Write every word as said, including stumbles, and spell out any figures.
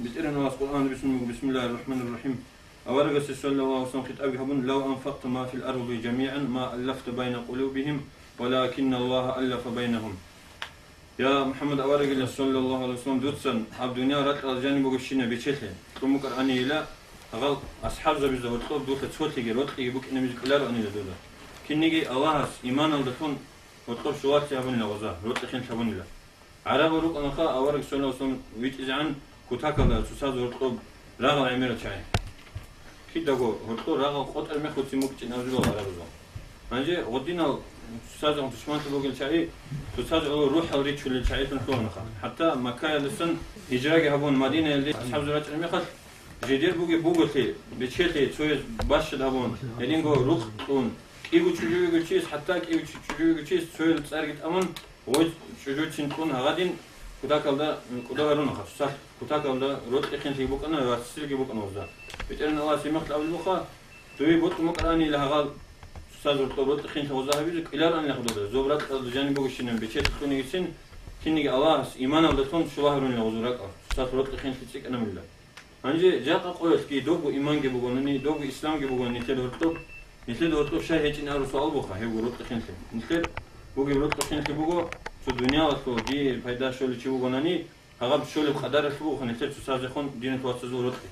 БетӀергьан Аллагьас Къуръан бицун буго: «Бисмиллагьир рахӀманир рахӀим». Аварагасе, саллаллагьу гӀалайгьи ва саллам, хитӀабги гьабун: «Лав анфакъта ма фил арди жамигӀан ма аллафта байна къулубигьим, валакинна Аллагьа аллафа байнагьум». Я МухӀаммад аварагила, саллаллагьу гӀалайгьи ва саллам, дуцан гьаб дуниял ракьалда жаниб бугебщинаб бечелъи кьун букӀарабани, ила гьал асхӀабзабазда гьоркьоб дуца цолъиги рокьиги букӀинабизе кӀолароанила дуда. Кинниги Аллагьас иманалдалъун гьоркьоб щулалъи гьабунила гъоза, рокьи-хинлъи гьабунила. ГӀарабал рукӀанаха авараг, саллаллагьу гӀалайгьи ва саллам, витӀизегӀан кутакалда цоцазда гьоркьоб рагъал гӀемерал чагӀи. Кидаго гьоркьор рагъал къотӀар мехалъ цин букӀинчӀин абзулал гӀарабазул. Гьанже гъодинал цоцазегӀан тушманлъи бугел чагӀи, цоцаз гӀоло рухӀал ричулел чагӀилъун лъугьанаха. ХӀатта Маккаялдасан гьижраги гьабун, Мадинаялде асхӀабзабаз рачӀараб мехалъ, жидер бугеб буголъи, бечелъи цояз бащад гьабун, гьединго рукъ кьун, кӀиго чӀужу вугев чияс, хӀатта кӀиго чӀужу вугев чияс цоял цӀарги тӀамун, гъой чӀужуцин кьун гьагъадин кутакалда кӀодо гьарунаха, цоцалъ кутакалда рокьи-хинлъи букӀана ва ццилги букӀана гъозда. БетӀергьан Аллагьас гьеб мехалъ абулеб буха: «Дуе бокьун букӀаранила гьагъал цоцаз гьоркьоб рокьи-хинлъи гъоза гьабизе, кӀолароанилаха дуда, зоб ракьалда жаниб бугебщинаб бечелъи кьунигицин, кинниги Аллагьас иманалдалъун щула гьарунила гъозул ракӀал, цоцалъ рокьи-хинлъи цӀикӀкӀанабила». Гьанже жакъа къоялъги добго иманги бугонани, добго исламги бугонани нилъер гьоркьоб, нилъеда гьоркьоб щай гьечӀин абураб суал буха, гьебго рокьи-хинлъи. Нилъер бугеб рокьи-хинлъи буго, цо дуниялалъул дие пайда щолев чи вугонани, гьагъаб щолеб къадаралъ бугоха нилъер цоцазехун диналъул вацазул рокьи.